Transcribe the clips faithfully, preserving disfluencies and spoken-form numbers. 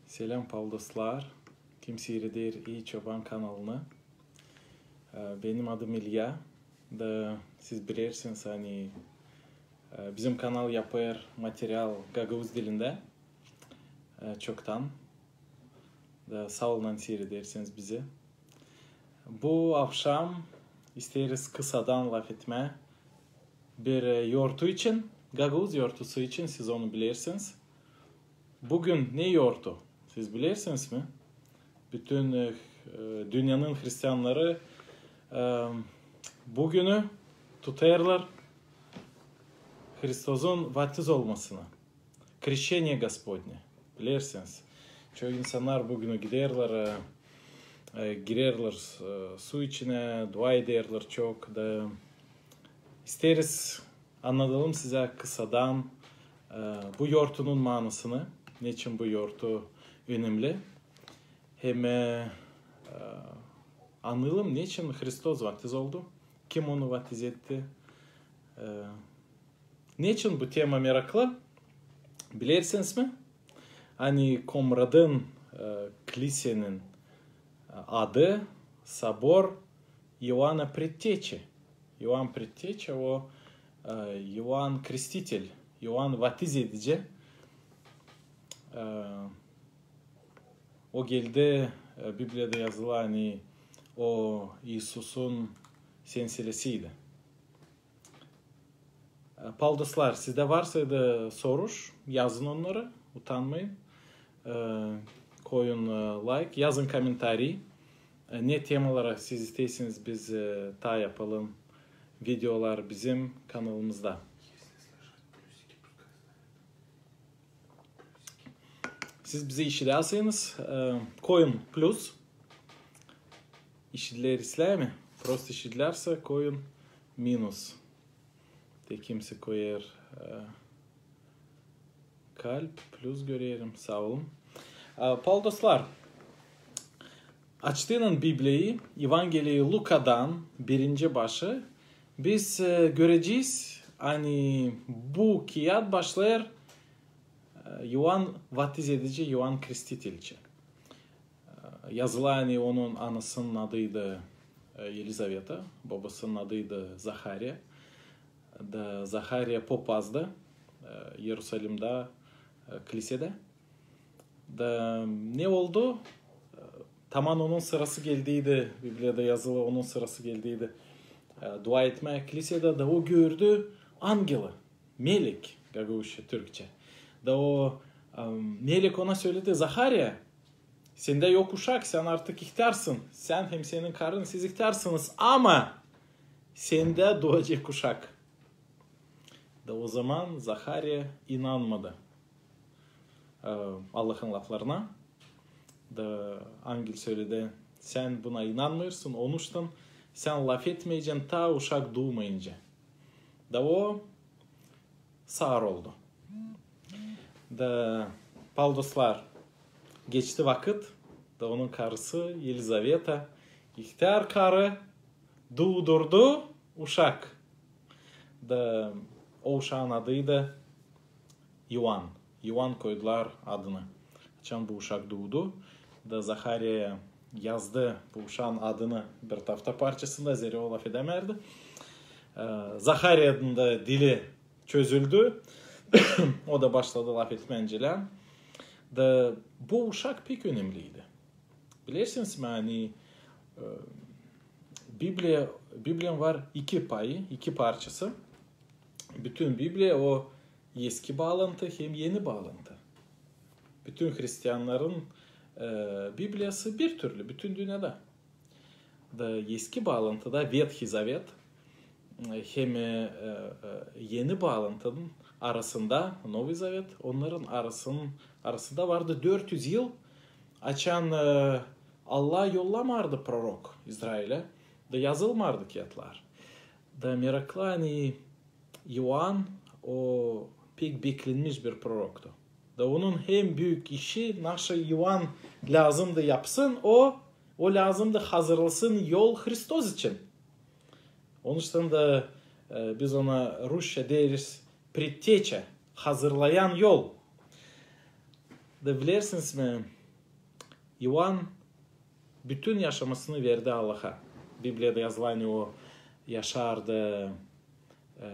Selam, pal dostlar. Kim siireder İi Çoban kanalını. E, benim adım İlya. Da siz bilersiniz, ani, e, bizim kanal yapêr material gagauz dilindä, e, çoktan. Da saa olun, ani siiredersiniz bizi. Bu avşam isteeriz kısadan lafetmää bir, e, yortu için, gagauz yortusu için, siz onu bilersiniz. Büün ne yortu, siz bilersiniz mi? Bütün, e, e, dünnenin hristiannarı, e, büünü tutêrlar Hristozun vatiz olmasını. Крещение Господне, bilersiniz. Çok insannar büünü giderlär, e, e, girerlär, e, su içinä, dua ederlär çok da. İsteeriz annadalım sizä kısadan, e, bu yortunun maanasını, neçin bu yortu önemli. Hem, e, e, annadalım, neçin Hristos vatiz oldu, kim onu vatiz etti. E, neçin bu tema meraklı? Bilersiniz mi? Ani Komratın, e, klisenin, e, adı собор Иоанна Предтечи. İoan Predteçä, o, e, İoan Krestitel, İoan Vatiz Edici. E, o geldi, e, Bibliyada yazılı, ani o İisusun senselesiydi. E, pal dostlar, sizdä varsa da soruş, yazın onnarı, utanmayın. E, koyun, e, layk, yazın komentariy. E, ne temalara siz isteersiniz biz, e, taa yapalım videolar bizim kanalımızda. Siz bizi işidärseniz, e, koyun plus. İşidiler islää mi? Prosto işidilärsä koyun minus. Te kimsä koyêr, e, kalp, plus görerim. Saa olun. E, pal dostlar, açtıynan Bibliyayı, Evangeliyayı Lukadan, birinci başı, biz, e, görecez, ani bu kiyat başlêêr, e, İoan Vatiz Edici, İoan Krestitel için. E, yazılı, ani onun anasının adıydı, e, Elizaveta, bobasının adıydı Zahariya. Da Zahariya popazdı, e, İerusalimdä, e, klisedä. Da ne oldu? E, taman onun sırası geldiydi, Bibliyada yazılı, onun sırası geldiydi, e, dua etmää klisedä, da o gördü angeli, melek, gagauzça, türkçä. Da o, e, melek ona söledi: Zahariya, sendä yok uşak, sän artık ihtaarsın. Sän hem senin karın, siz ihtaarsınız, ama sendä duacek uşak. Da ozaman Zahariya inanmadı, e, Allahın laflarına. Da angel söledi: sän buna inanmêêrsın, onuştan sän lafetmeyecän, taa uşak duumayınca. Da o sar oldu. Da, pal dostlar, geçti vakıt, da onun karısı Elizaveta, ihtär karı, duudurdu uşak. Da o uşaan adıydı İoan. İoan koydular adını. Açan bu uşak duudu, da Zahariyaya yazdı bu uşaan adını bir tafta parçasında, zerä o lafedämärdi. E, Zahariyayın da dili çözüldü. O da başladı lafetmää öncän. Da bu uşak pek önemliydi. Bilersiniz mi, ani, e, Bibliya, Bibliyanın var iki payı, iki parçası. Bütün Bibliya o eski baalantı hem eni baalantı. Bütün hristiannarın, e, Bibliyası bir türlü, bütün dünnedä. Da eski baalantıda, Ветхий Завет, e, hem, e, e, eni baalantının arasında, Новый Завет, onnarın arasın-, arasında vardı dört üz yıl, açan, e, Allah yollamardı prorok İzrailä, da yazılmardı kiyatlar. Da meraklı, ani İoan, o pek beklenmiş bir proroktu. Da onun hem büük işi, naşı İoan lääzımdı yapsın, o, o lääzımdı hazırlasın yol Hristos için. Onuştan da, e, biz ona rusça deriz предтеча, hazırlayan yol. Da bilersiniz mi, İoan bütün yaşamasını verdi Allaha. Bibliyada yazılı, ani o yaşardı e,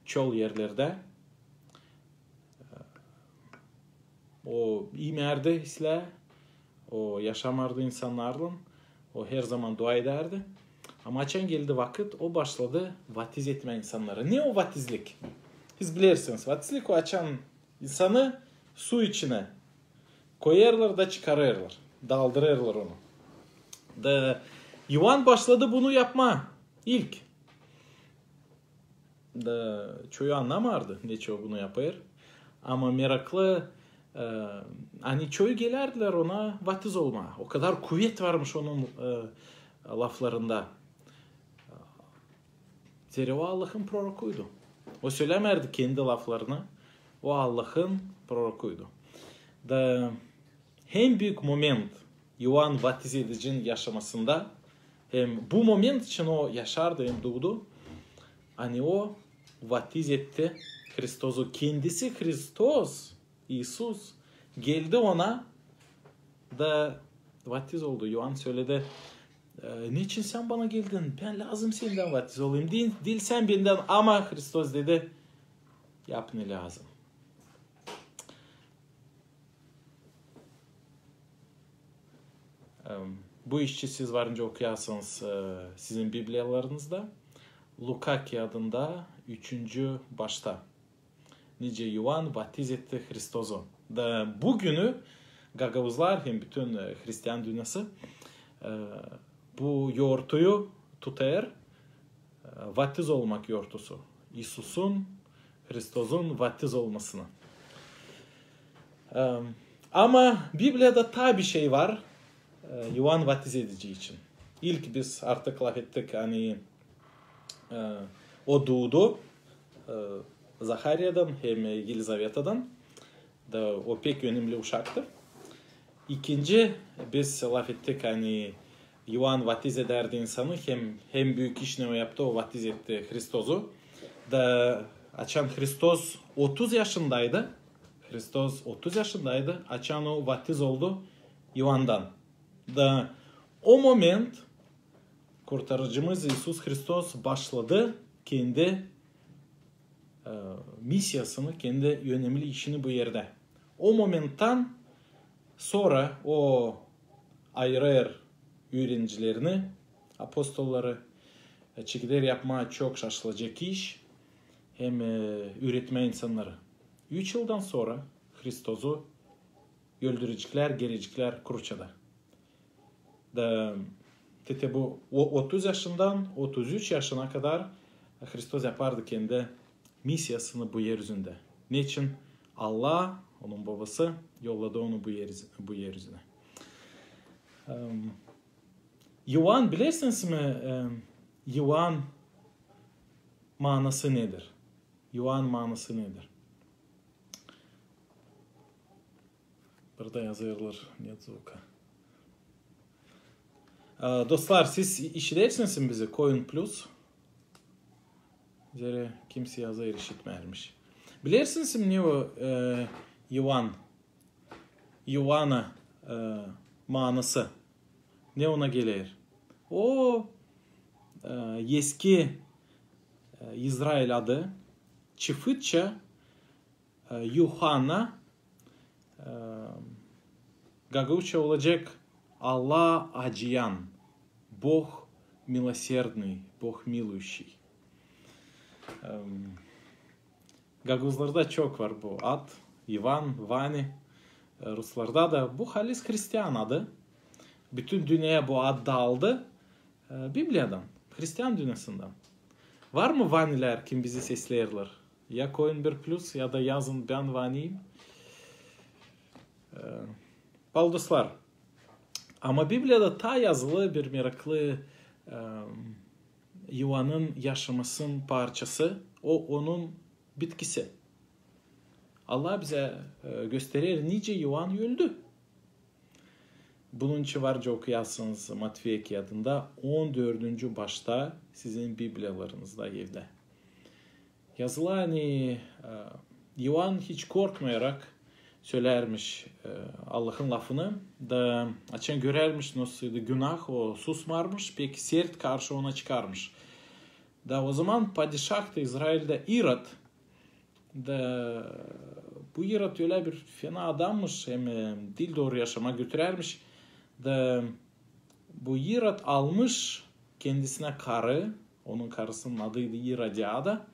çöl erlerdä. O imärdi islää, o yaşamardı insannarlan, o herzaman dua edärdi. Ama açan geldi vakıt, o başladı vatiz etmää insannarı. Ne o vatizlik? Siz bilersiniz, vatizlik o, açan insanı su içinä koyêrlar da çıkarêrlar, daldırêrlar onu. Da İoan başladı bunu yapmaa ilk. Da çoyu annamardı, neçin o bunu yapêr. Ama meraklı, e, ani çoyu gelärdilär ona vatiz olmaa. O kadar kuvet varmış onun e, laflarında. Zerä o Allahın prorokuydu. O sölämärdi kendi laflarını. O Allahın prorokuydu. Da hem büük moment İoan Vatiz Edicinin yaşamasında, hem bu moment için o yaşardı hem duudu, ani o vatiz etti Hristozu. Kendisi Hristos, İisus, geldi ona da vatiz oldu. İoan söledi: "E, neçin sän bana geldin? Bän lääzım sendän vatiz olayım. Diil, diil sän bendän, ama," Hristos dedi, "yap ne lääzım." Em, bu işi siz varınca okuyasınız e, sizin Bibliyalarınızda. Luka kiyadında üçüncü başta. Nicä İoan vatiz etti Hristozu. Da bu günü gagauzlar hem bütün e, hristian dünnäsı e, bu yortuyu tutêr, e, vatiz olmak yortusu. İisusun, Hristozun vatiz olmasını. E, ama Bibliyada taa bir şey var e, İoan Vatiz Edici için. İlk biz artık lafettik, ani e, o duudu e, Zahariyadan hem Elizavetadan. Da o pek önemli uşaktı. İkinci, biz lafettik, ani İoan vatiz edärdi insanı, hem, hem büük iş ne o yaptı, o vatiz etti Hristozu. Da açan Hristos otuz yaşındaydı, Hristos otuz yaşındaydı, açan o vatiz oldu İoandan. Da o moment Kurtarıcımız İisus Hristos başladı kendi e, misiyasını, kendi önemli işini bu erdä. O momenttan sora o ayırêr üürenicilerini, apostolları, e, çekeder yapmaa çok şaşılacek iş, hem e, üüretmää insannarı. Üç yıldan sora Hristozu öldüreceklär, gereceklär kruçada. Da te, te bu o, otuz yaşından otuz üç yaşına kadar Hristos yapardı kendi misiyasını bu er üzündä. Neçin? Allah, onun Bobası, yolladı onu bu er, bu er üzünä. Em, İoan, bilersiniz mi, em, İoan maanası nedir? İoan maanası nedir? Burada yazêrlar, нет звука. E, dostlar, siz işidersiniz mi bizi? Koyun plus. Zerä kimsey yazêr, işitmärmiş. Bilersiniz mi, ne o e, İoan? İoana e, maanası. Ne ona geler? O e, eski e, İzrail adı. Çifıtça e, İohanna, e, gagauzça olacek Allah acıyan, Бог милосердный, Бог милующий. Em, gagauzlarda çok var bu ad, İvan, Vani, e, ruslarda da. Bu halis hristian adı. Bütün dünneyä bu ad daaldı. E, Bibliyadan, hristian dünnäsindän. Var mı Vanilär, kim bizi sesleyerlär? Ya koyun bir plus, ya da yazın: "Bän Vaniyim". E, pahalı dostlar. Ama Bibliyada taa yazılı bir meraklı e, İoanın yaşamasının parçası, o onun bitkisi. Allah bizä e, gösterer, nicä İoan öldü. Bunun için varınca okuyasınız Matfeya kiyadında on dördüncü başta sizin Bibliyalarınızda evdä. Yazılı, ani, e, İoan hiç korkmayarak sölermiş, e, Allahın lafını, da açan görermiş, nasıl da günah, o susmarmış, pek sert karşı ona çıkarmış. Da o zaman padişah da İzrailda İrod, da bu İrod ölä bir fena adammış, hem, e, diil dooru yaşamaa götürärmiş. Da bu İrod almış kendisinä karı, onun karısının adıydı İrodiada,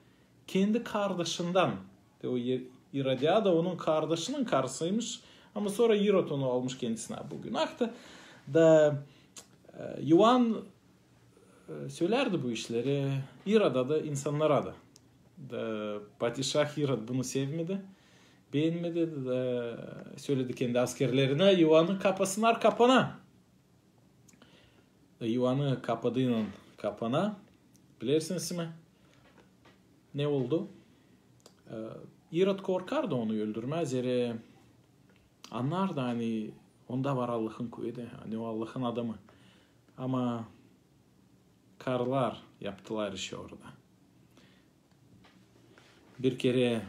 kendi kardaşından. Da o İ-, İrodiada onun kardaşının karısıymış, ama sora İrod onu almış kendisinä. Bu günahtı. Da, e, İoan, e, sölärdi bu işleri İroda da, insannara da. Da padişah İrod bunu sevmedi, beenmedi, da söledi kendi askerlerinä: İoanı kapasınnar kapana. Da İoanı kapadıynan kapana, bilersiniz mi ne oldu? E, İrod korkardı onu öldürmää, zerä annardı, ani onda var Allahın kuvedi, ani o Allahın adamı. Ama karılar yaptılar işi orada. Bir kerä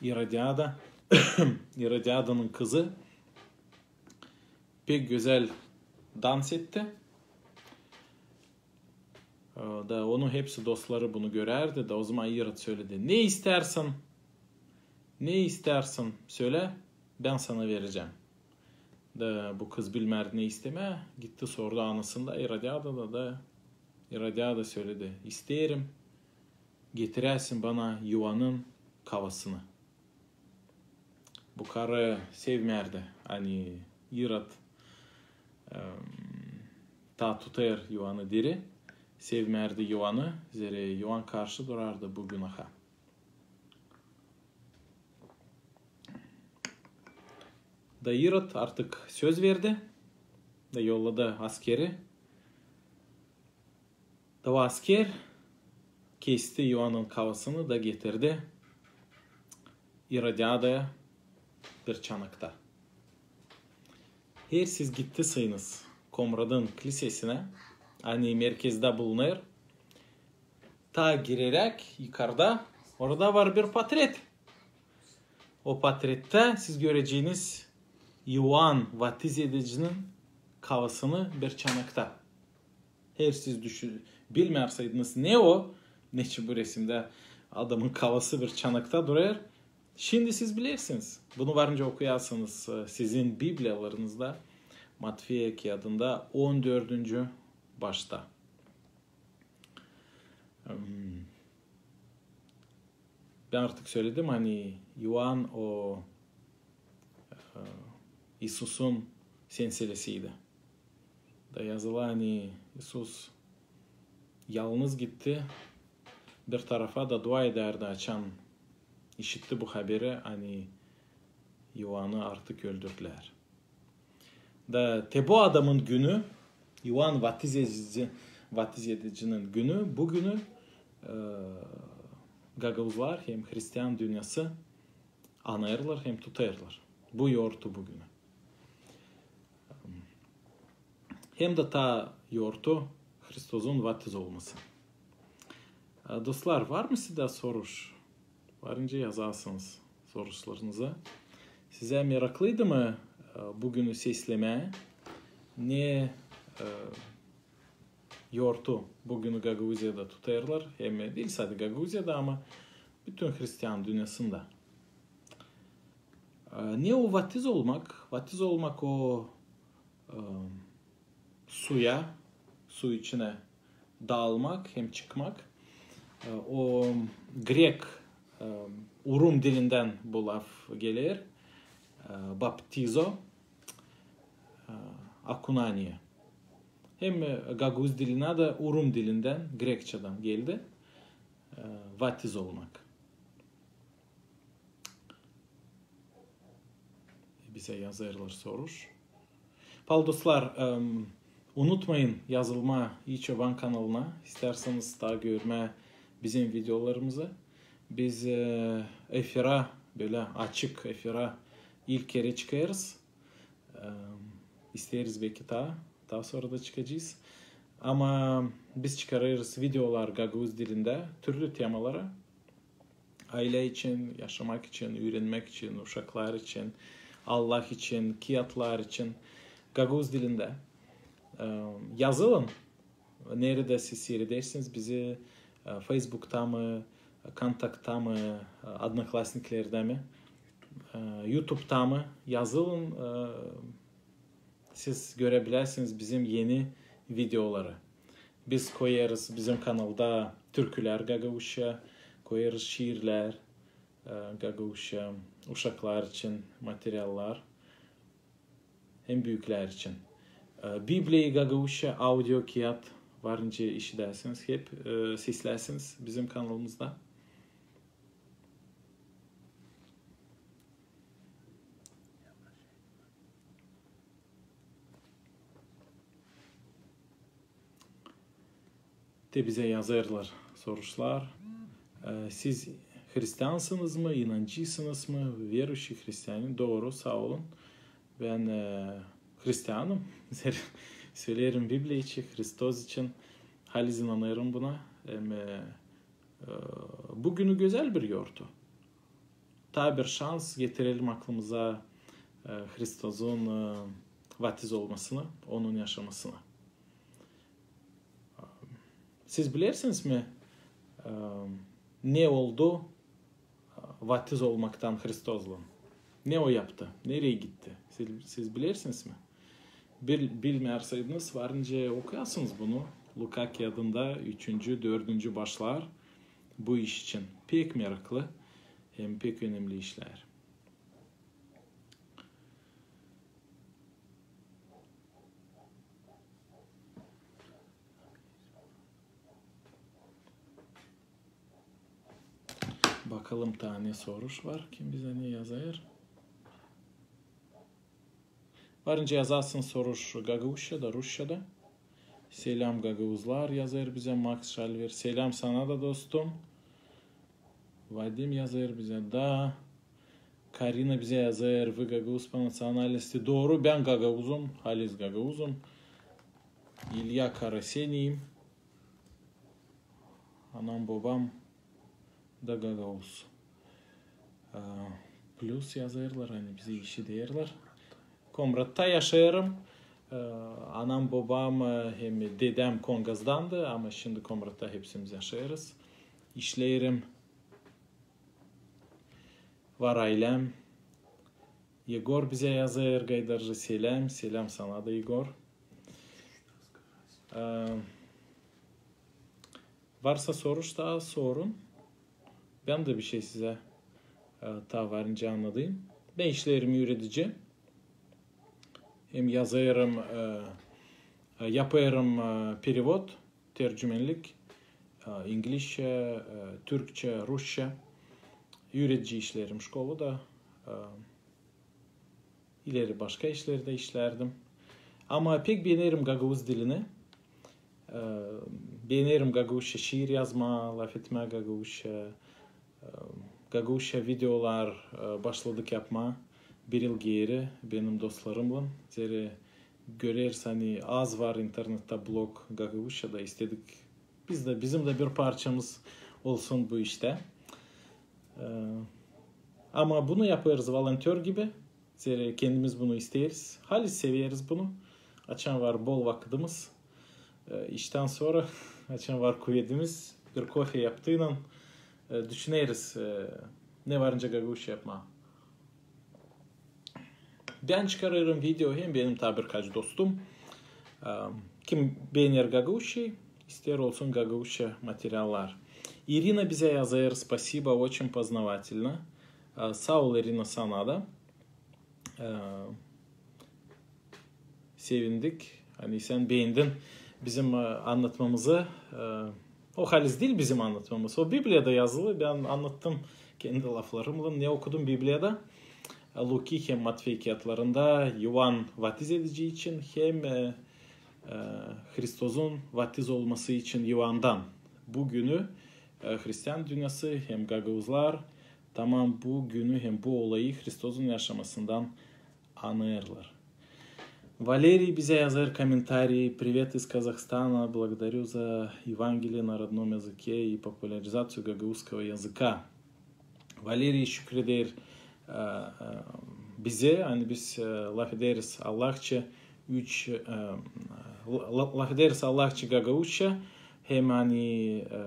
İrodiada, İrodiadanın kızı pek gözäl dans etti. E, da onun hepsi dostları bunu görärdi. Da o zaman İrod söledi: "Ne istärsin, ne istärsin, sölä, bän sana verecäm." Da bu kız bilmärdi ne istemää. Gitti, sordu anasında, İrodiada da, da İrodiada söledi: "İsteerim, getiräsin bana İoanın kavasını." Bu karı sevmärdi, ani İrod, em, taa tutêr İoanı diri. Sevmärdi İoanı, zerä İoan karşı durardı bu günaha. Da İrod artık söz verdi, da yolladı askeri. Da o asker kesti İoanın kavasını da getirdi İrodiadaya bir çanakta. Eer siz gittiyseniz Komratın klisesinä, ani merkezdä bulunêr, taa gireräk yukarda, orada var bir patret. O patrettä siz göreceniz İoan Vatiz Edicinin kavasını bir çanakta. Eer siz düşün-, bilmärseydiniz, ne o, neçin bu resimdä adamın kavası bir çanakta durêr, şindi siz bilersiniz. Bunu varınca okuyasınız, e, sizin Bibliyalarınızda, Matfeya kiyadında on dördüncü başta. Em, bän artık söledim, ani İoan o, e, İisusun senselesiydi. Da yazılı, ani İisus yalnız gitti bir tarafa da dua edärdi, açan işitti bu haberi, ani İoanı artık öldürdülär. Da te bu adamın günü, İoan Vatiz Edici-, Vatiz Edicinin günü, bu günü, e, gagauzlar hem hristian dünnäsı anêrlar hem tutêrlar. Bu yortu bu günü. Hem dä taa yortu Hristozun vatiz olması. E, dostlar, var mı sizdä soruş? Varınca yazasınız soruşlarınızı. Sizä meraklıydı mı, e, bu günü seslemää, ne, e, yortu bu günü Gagauziyada tutêrlar, hem diil sade Gagauziyada, ama bütün hristian dünnäsında. E, ne o vatiz olmak? Vatiz olmak o, e, suya, su içinä daalmak hem çıkmak. E, o grek, e, o rum dilindän bu laf geler, e, baptizo, e, akunanie. Hem, e, gagauz dilinä dä o rum dilindän, grekçadan geldi, e, vatiz olmak. Bizä yazêrlar soruş. Paalı dostlar, em, unutmayın yazılmaa İi Çoban kanalına, istärseniz taa görmää bizim videolarımızı. Biz, e, efirä, bölä açık efirä ilk kerä çıkêrız. Em, isteeriz, beki taa, taa sora da çıkacez. Ama biz çıkarêrız videolar gagauz dilindä, türlü temalara. aylä için, yaşamak için, üürenmäk için, uşaklar için, Allah için, kiyatlar için gagauz dilindä. E, yazılın, neredä siz siiredersiniz bizi, e, Facebookta mı, Kontaktta mı, e, Odnoklassniklerdä mi, e, YouTube'da mı, yazılın, e, siz görebilersiniz bizim eni videoları. Biz koyêrız bizim kanalda türkülär gagauzça, koyêrız şiirlär, e, gagauzça, uşaklar için materiallar hem büüklär için. E, Bibliyayı gagauzça audio kiyat var nicä işidärsiniz, hep, e, seslärsiniz bizim kanalımızda. Te bizä yazêrlar soruşlar. E, siz hristiansınız mı, inancıysınız mı, верующий христианин? Dooru, saa olun. Bän, e, hristianım. Söleerim Bibliya için, Hristos için. Haliz inanêrım buna. Hem, e, e, bu günü gözäl bir yortu. Taa bir şans getirelim aklımıza, e, Hristozun, e, vatiz olmasını, onun yaşamasını. Siz bilersiniz mi, e, ne oldu, e, vatiz olmaktan Hristozlan? Ne o yaptı? Nereyi gitti? Siz, siz bilersiniz mi? Bil-, bilmeerseydiniz, var nicä okuyasınız bunu. Luka kiyadında üçüncü, dördüncü başlar bu iş için. Pek meraklı hem pek önemli işlär. Bakalım, taa ne soruş var, kim bizä ne yazêr. Var nicä yazasın soruş gagauzçada, rusçada. Selam gagauzlar, yazêr bizä Max Şalver. Selam sana da, dostum. Vadim yazêr bizä da. Karina bizä yazêr, вы гагауз по национальности. Dooru, bän gagauzum, haliz gagauzum. İlya Karaseniyim. Anam, bobam da gagauz. E, plus yazêrlar, ani bizi işiderlär. Komratta yaşêêrım. E, anam, bobam, e, hem dedäm Kongazdandı, ama şindi Komratta hepsimiz yaşêêrız. İşleerim. Var ayläm. Egor bizä yazêr, gaydarcı, seläm. Seläm sana da, Egor. E, varsa soruş, taa sorun. Bän dä bişey sizä, e, taa var nicä annadayım. Bän işleerim üüredici. Hem yazêrım, e, e, yapêrım, e, перевод, tercümenlik, e, inglizçä, e, türkçä, rusça. Üüredici işleerim şkolada, e, ileri başka işlerdä işlärdim. Ama pek beenerim gagauz dilini. E, beenerim gagauzça şiir yazmaa, lafetmää gagauzça. E, gagauzça videolar, e, başladık yapmaa bir yıl geeri benim dostlarımlan. Zerä göreriz, ani az var internettä blog gagauzça da, istedik biz dä, bizim dä bir parçamız olsun bu iştä. E, ama bunu yapêrız volontör gibi. Zerä kendimiz bunu isteeriz. Haliz severiz bunu. Açan var bol vakıdımız, e, iştän sora, açan var kuvedimiz, bir kofe yaptıynan, e, düşüneriz, e, ne var nicä gagauzça yapmaa. Bän çıkarêrım video, hem benim taa birkaç dostum. E, kim beener gagauzçayı, isteer olsun gagauzça materiallar. İrina bizä yazêr, спасибо, очень познавательно. E, saa ol, İrina, sana da. E, sevindik, ani sän beendin bizim, e, annatmamızı. E, o haliz diil bizim annatmamız. O Bibliyada yazılı. Bän annattım kendi laflarımlan, ne okudum Bibliyada. E, Luki hem Matvey kiyatlarında İoan vatiz edici için hem, e, e, Hristozun vatiz olması için İoandan. Bu günü, e, hristian dünnäsı hem gagauzlar tamam bu günü hem bu olayı Hristozun yaşamasından anêêrlar. Valeriy bizä yazêr komentariy: «Привет из Казахстана, благодарю за Евангелие на родном языке и популяризацию гагаузского языка». Valeriy şükreder, e, e, bizä, ani biz, e, lafederiz allahça üç, e, la-, la-, lafederiz allahça, gagauzça, hem ani, e,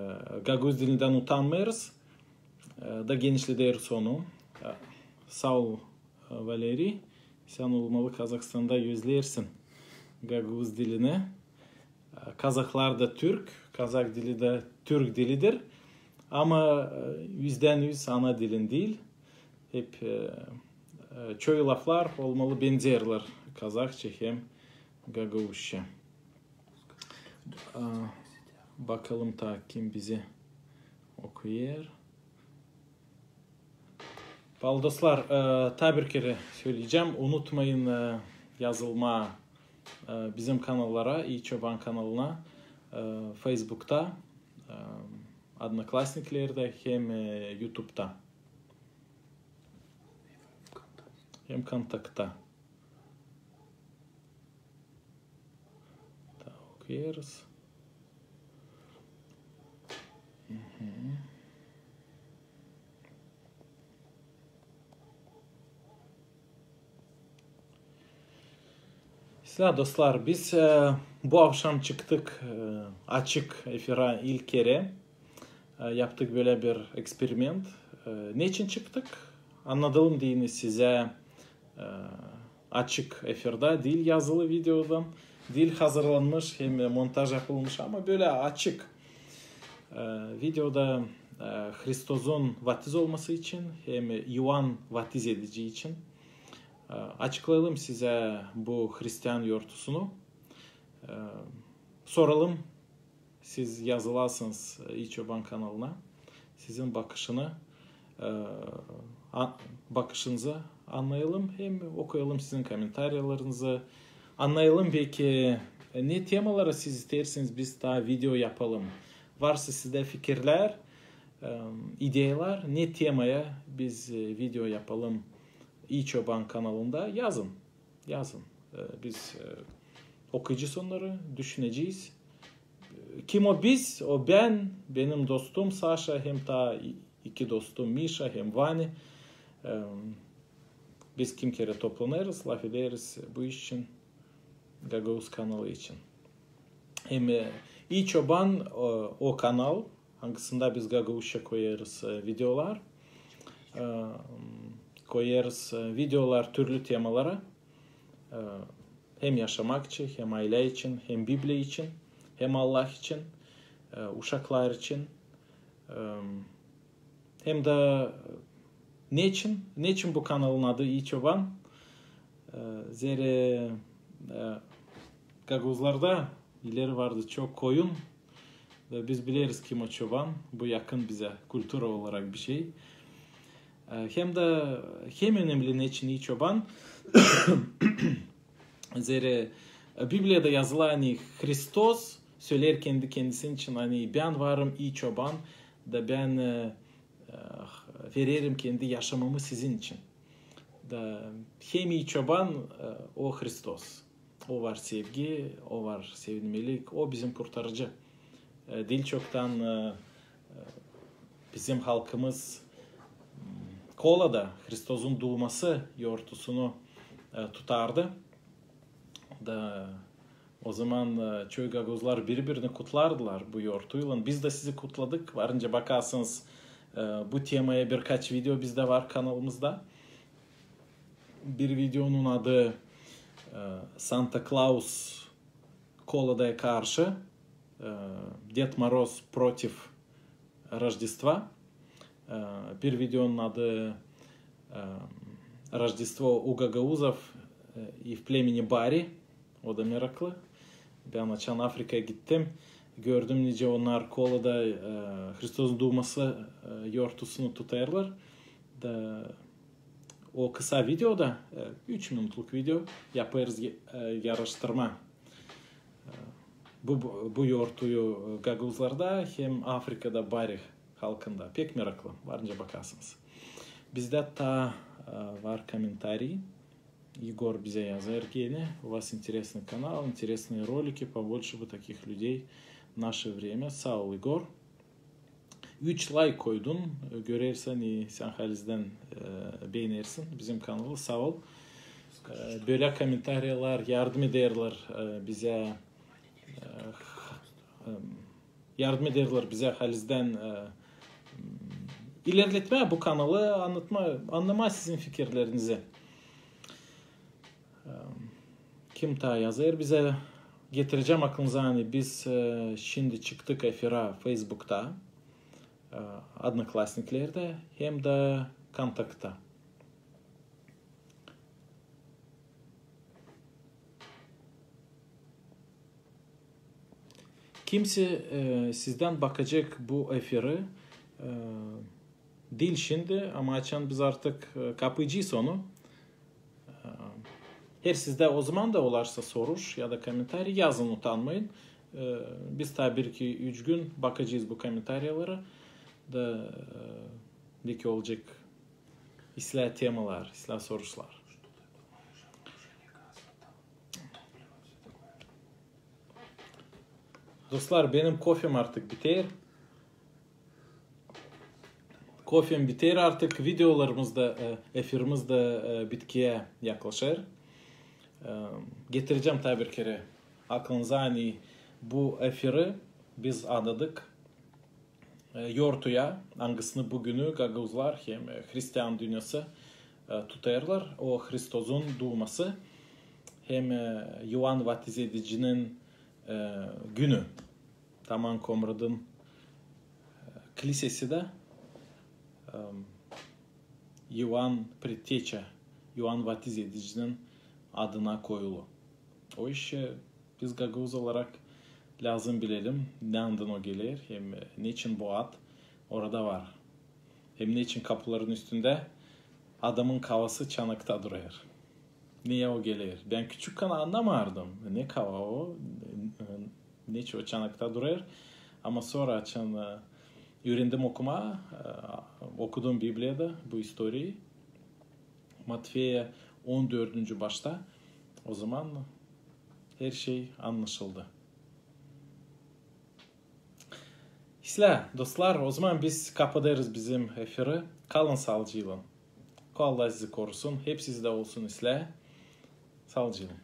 gagauz dilindän utanmêêrız, e, da genişlederiz onu. E, saa ol, e, Valeriy, sän olmalı Kazahstanda özlersin gagauz dilini. E, kazahlar da türk, kazah dili dä türk dilidir. Ama, e, üzdän üz ana dilin diil. Hep, e, e, çoyu laflar olmalı benzerlär kazahça hem gagauzça. E, bakalım taa kim bizi okuyêr. Paalı dostlar, e, taa bir kerä söleyecäm, unutmayın, e, yazılmaa, e, bizim kanallara, İi Çoban kanalına, e, Feysbukta, e, Odnoklassniklerdä hem, e, YouTube'ta. Hem Kontaktta. Taa okuyêrız. Mhm. Selam dostlar, biz, e, bu avşam çıktık, e, açık efira ilk kerä. E, yaptık bölä bir eksperiment. E, neçin çıktık? Annadalım deyni sizä, e, açık efirdä, diil yazılı videodan, diil hazırlanmış hem montaj yapılmış, ama bölä açık. E, videoda, e, Hristozun vatiz olması için hem İoan vatiz edici için, e, açıklayalım sizä bu hristian yortusunu. E, soralım, siz yazılasınız, e, İi Çoban kanalına. Sizin bakışını, e, a-, bakışınızı annayalım hem okuyalım sizin komentariyalarınızı. Annayalım, beki, e, ne temalara siz isteersiniz biz taa video yapalım. Varsa sizdä fikirlär, e, ideyalar, ne temaya biz, e, video yapalım İi Çoban kanalında, yazın. Yazın. E, biz, e, okuyacez onnarı, düşünecez. E, kim o biz? O bän, benim dostum Saşa, hem taa i-, iki dostum Mişa hem Vani. E, biz kim kerä toplanêrız, lafederiz bu iş için, gagauz kanalı için. Hem, e, İi Çoban, o, o kanal, angısında biz gagauzça koyêrız, e, videolar. E, koyêrız, e, videolar türlü temalara. E, hem yaşamak için, hem aylä için, hem Bibliya için, hem Allah için, e, uşaklar için. E, hem dä, e, neçin, neçin bu kanalın adı İi Çoban? E, zerä, e, gagauzlarda ileri vardı çok koyun. Da biz bileriz, kim o çoban. Bu yakın bizä kultura olarak bir şey. E, hem dä hem önemli, neçin İi Çoban. Zerä, e, Bibliyada yazılı, ani Hristos söleer kendi kendisi için, ani bän varım İi Çoban, da bän, e, e, vererim kendi yaşamamı sizin için. Da hem İi Çoban, e, o Hristos. O var sevgi, o var sevinmelik, o bizim kurtarıcı. E, diil çoktan, e, e, bizim halkımız, m, kolada Hristozun duuması yortusunu, e, tutardı. Da o zaman, e, çoyu gagauzlar biri-birini kutlardılar bu yortuylan. Biz dä sizi kutladık. Varınca bakarsınız, e, bu temaya birkaç video bizdä var kanalımızda. Bir videonun adı, e, Santa Claus koladaya karşı, e, Дед Мороз против Рождества. E, bir videonun adı, e, Рождество у гагаузов, e, и в племени Бари. O da meraklı. Bän açan Afrikaya gittim, gördüm, nicä onnar kolada, e, Hristozun duuması, e, yortusunu tutêrlar. Da o kısa videoda, e, üç minutluk video, yapêrız, e, yarıştırma. E, bu, bu, bu yortuyu, e, gagauzlarda hem Afrikada Bari halkında. Pek meraklı, varınca bakarsınız. Bizdä taa, e, var komentariy. Егор bizä yazêr gene: «У вас интересный канал, интересные ролики, побольше бы таких людей в наше время». Saa ol, Егор. üç layk koydun. E, görersin, e, sän halizdän, e, beenersin bizim kanalı. Saa ol. E, bölä komentariyalar yardım ederlär, e, bizä, e, h-, e, yardım ederlär bizä halizdän, e, ilerletmää bu kanalı, annatmaa, annamaa sizin fikirlerinizi. E, kim taa yazêr bizä? Getirecäm aklınıza, ani biz, e, şindi çıktık efirä Feysbukta, e, Odnoklassniklerdä hem dä Kontaktta. Kimsä, e, sizdän bakacek bu efiri, e, diil şindi, ama açan biz artık, e, kapayacez onu. E, eer sizdä ozaman da olarsa soruş ya da komentariy, yazın, utanmayın. E, biz taa bir-iki-üç gün bakacez bu komentariyaları da, e, belki olacek islää temalar, islää soruşlar. Dostlar, benim kofem artık biter. Kofem biter artık, videolarımız da, e, efirimiz dä, e, bitkiyä yaklaşêr. E, getirecäm taa bir kerä aklınıza, ani bu efiri biz adadık e, yortuya, angısını bu günü gagauzlar hem, e, hristian dünnäsı, e, tutêrlar, o Hristozun duuması hem, e, İoan Vatizdicinin, e, günü. Taman Komratın, e, klisesinä dä, e, İoan Predteçä, İoan Vatizdicinin adına koyulu. O işä biz gagauz olarak lääzım bilelim, neredän o geler, hem, e, neçin bu ad orada var. Hem neçin kapuların üstündä adamın kavası çanakta durêr. Neçin o geler? Bän küçükkän annamardım, ne kava o, e, neçin o çanakta durêr. Ama sora, açan, e, üürendim okumaa, e, okudum Bibliyada bu istoriyayı. Matfeya on dördüncü başta. Ozaman herşey annaşıldı. İslää, dostlar, ozaman biz kapadêrız bizim efiri. Kalın saalıcaklan. Ko Allah sizi korusun. Hep sizdä olsun islää. Saalıcaklan.